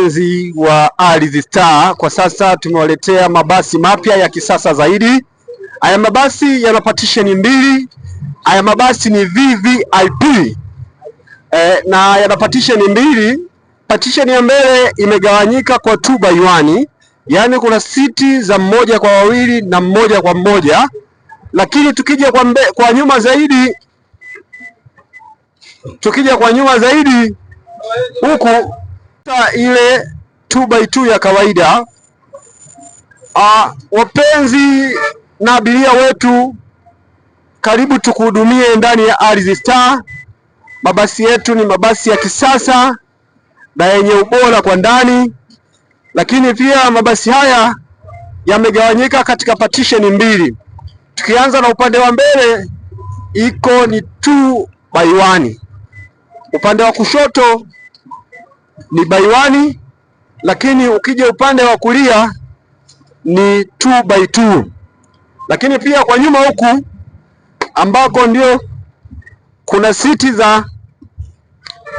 Wapenzi wa Ardhi Star, kwa sasa tumewaletea mabasi mapya ya kisasa zaidi. Haya mabasi yana partition mbili. Haya mabasi ni VVIP na yana partition mbili. Partition ya mbele imegawanyika kwa 2 by 1, yaani kuna siti za mmoja kwa wawili na mmoja kwa mmoja, lakini tukija kwa nyuma zaidi, tukija kwa nyuma zaidi huku ile 2 by 2 ya kawaida. Wapenzi na abiria wetu, karibu tukuhudumie ndani ya Ardhi Star. Mabasi yetu ni mabasi ya kisasa na yenye ubora kwa ndani, lakini pia mabasi haya yamegawanyika katika partition mbili. Tukianza na upande wa mbele iko ni 2 by 1, upande wa kushoto ni by 1, lakini ukija upande wa kulia ni 2 by 2. Lakini pia kwa nyuma huku ambako ndio kuna siti za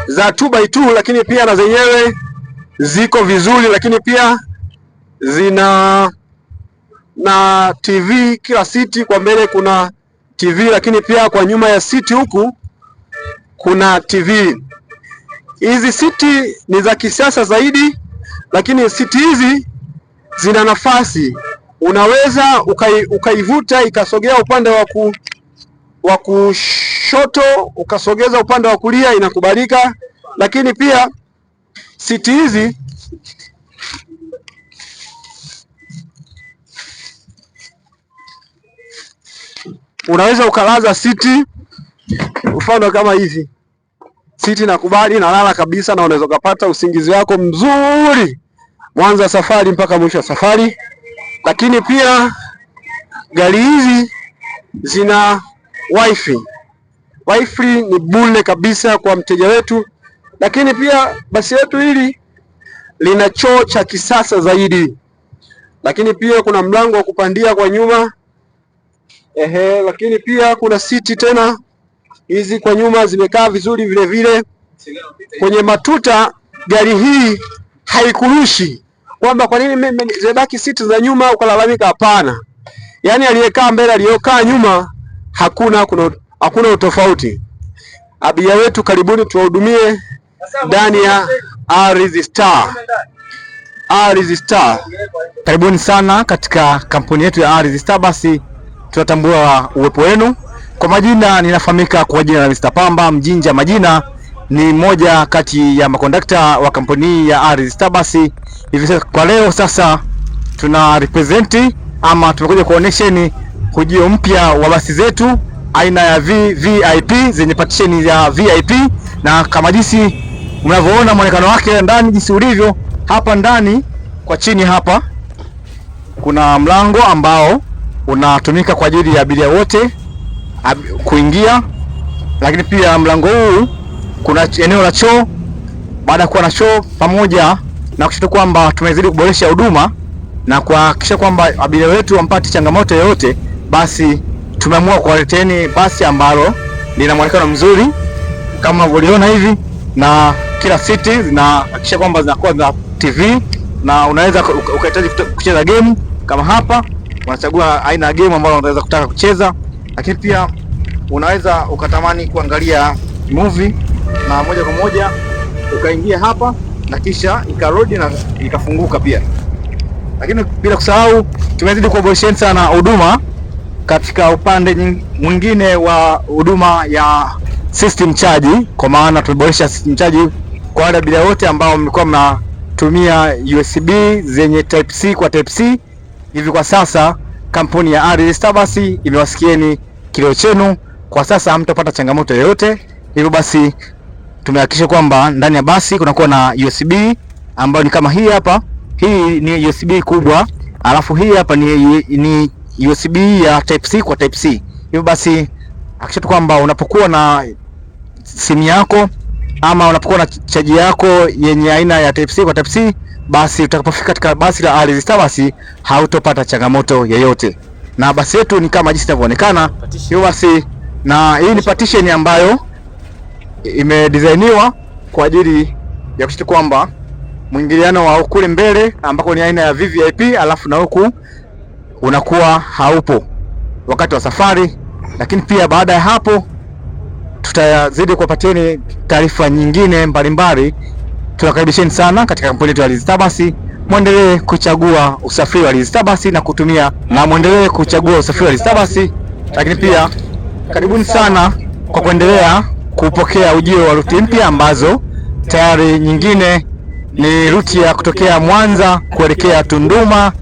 2 by 2, lakini pia na zenyewe ziko vizuri, lakini pia zina na TV kila siti. Kwa mbele kuna TV, lakini pia kwa nyuma ya siti huku kuna TV. Hizi siti ni za kisasa zaidi, lakini siti hizi zina nafasi, unaweza ukaivuta ikasogea upande wa kushoto ukasogeza upande wa kulia, inakubalika. Lakini pia siti hizi unaweza ukalaza siti, mfano kama hivi siti nakubali, nalala kabisa, na unaweza ukapata usingizi wako mzuri mwanzo wa safari mpaka mwisho wa safari. Lakini pia gari hizi zina wifi. Wifi ni bure kabisa kwa mteja wetu, lakini pia basi letu hili lina choo cha kisasa zaidi, lakini pia kuna mlango wa kupandia kwa nyuma. Ehe, lakini pia kuna siti tena hizi kwa nyuma zimekaa vizuri vile vile. Kwenye matuta gari hii haikurushi kwamba kwa nini zimebaki siti za nyuma ukalalamika. Hapana, yaani aliyekaa mbele aliyokaa nyuma hakuna utofauti. Abiria wetu karibuni, tuwahudumie ndani ya Ardhi Star. Ardhi Star, karibuni sana katika kampuni yetu ya Ardhi Star. Basi tunatambua uwepo wenu. Kwa majina ninafahamika kwa jina la Mr. Pamba Mjinja Majina, ni mmoja kati ya makondakta wa kampuni ya Ardhi Star. Basi hivi sasa kwa leo sasa tuna represent ama tumekuja kuonesheni ujio mpya wa basi zetu aina ya VVIP zenye partition ya VIP, na kama jinsi mnavyoona muonekano wake ndani jinsi ulivyo hapa ndani. Kwa chini hapa kuna mlango ambao unatumika kwa ajili ya abiria wote kuingia, lakini pia mlango huu kuna eneo la choo. Baada ya kuwa na choo pamoja na kushoto kwamba tumezidi kuboresha huduma na kuhakikisha kwamba abiria wetu wampate changamoto yoyote, basi tumeamua kuwaleteni basi ambalo lina muonekano mzuri kama mnavyoliona hivi, na kila siti zinahakikisha kwamba zinakuwa na TV na unaweza ukahitaji kucheza game kama hapa, unachagua aina ya game ambayo unaweza kutaka kucheza, lakini pia unaweza ukatamani kuangalia movie na moja kwa moja ukaingia hapa na kisha ikarudi na ikafunguka pia. Lakini bila kusahau tumezidi kuboresha sana huduma katika upande mwingine wa huduma ya system charge, kwa maana tumeboresha system charge kwa wale abiria wote ambao mlikuwa mnatumia USB zenye type C kwa type C. Hivi kwa sasa kampuni ya Ardhi Star basi imewasikieni kilio chenu, kwa sasa hamtopata changamoto yoyote. Hivyo basi tumehakikisha kwamba ndani ya basi kunakuwa na USB ambayo ni kama hii hapa. Hii ni USB kubwa, alafu hii hapa ni USB ya type C kwa type C. Hivyo basi hakikisha tu kwamba unapokuwa na simu yako ama unapokuwa na chaji yako yenye aina ya type C kwa type C, basi utakapofika katika basi la Ardhi Star basi hautopata changamoto yoyote. Na basi yetu ni kama jinsi inavyoonekana. Hivyo basi, na hii ni partition ambayo imedesigniwa kwa ajili ya kuhakikisha kwamba Mwingiliano wa kule mbele ambako ni aina ya VVIP, alafu na huku unakuwa haupo wakati wa safari, lakini pia baada ya hapo tutazidi kuwapatieni taarifa nyingine mbalimbali. Tunakaribisheni sana katika kampuni yetu ya Ardhi Star Bus, muendelee kuchagua usafiri wa Ardhi Star Bus na kutumia na muendelee kuchagua usafiri wa Ardhi Star Bus, lakini pia karibuni sana kwa kuendelea kupokea ujio wa ruti mpya ambazo tayari nyingine ni ruti ya kutokea Mwanza kuelekea Tunduma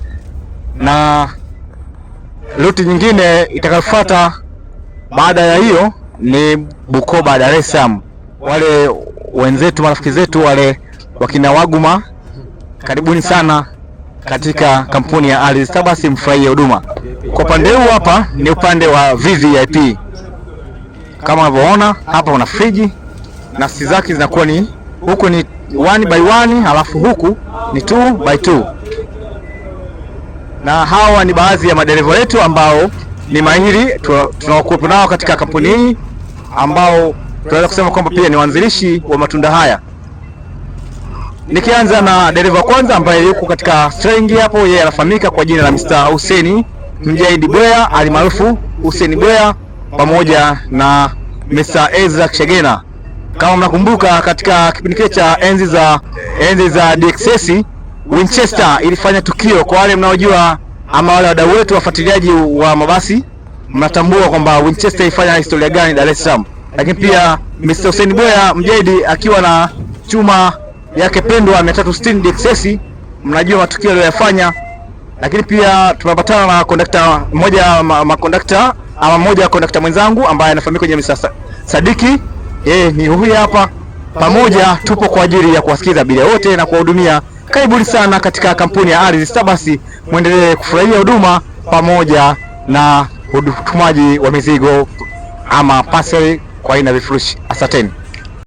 na ruti nyingine itakayofuata baada ya hiyo ni Bukoba Dar es Salaam. Wale wenzetu marafiki zetu wale wakina Waguma, karibuni sana katika kampuni ya Ardhi Star Bus, mfurahie huduma. Kwa upande huu hapa ni upande wa VVIP, kama unavyoona hapa una friji na siti zake zinakuwa ni huku ni 1 by 1, halafu huku ni 2 by 2 na hawa ni baadhi ya madereva wetu ambao ni mahiri tunaokuwepo nao katika kampuni hii ambao tunaweza kusema kwamba pia ni waanzilishi wa matunda haya. Nikianza na dereva kwanza ambaye yuko katika strengi hapo, yeye anafahamika kwa jina la Mr. Hussein Mjaidi Bwea alimaarufu Hussein Bwea, pamoja na Mr. Ezra Kishegena. Kama mnakumbuka katika kipindi kile cha enzi za DXS Winchester ilifanya tukio. Kwa wale mnaojua ama wale wadau wetu wafuatiliaji wa mabasi, mnatambua kwamba Winchester ilifanya historia gani Dar es Salaam. Lakini pia Mr. Hussein Bwea Mjaidi akiwa na chuma yake pendwa 360 DXS, mnajua matukio aliyoyafanya. Lakini pia tumepatana na kondakta mmoja, makondakta ama mmoja wa kondakta mwenzangu ambaye anafahamika kwenye Mr. Sadiki, yeye ni huyu hapa. Pamoja tupo kwa ajili ya kuwasikiza abiria wote na kuwahudumia. Karibuni sana katika kampuni ya Ardhi Star Bus, muendelee kufurahia huduma pamoja na utumaji wa mizigo ama parcel kwa aina ya vifurushi. Asanteni.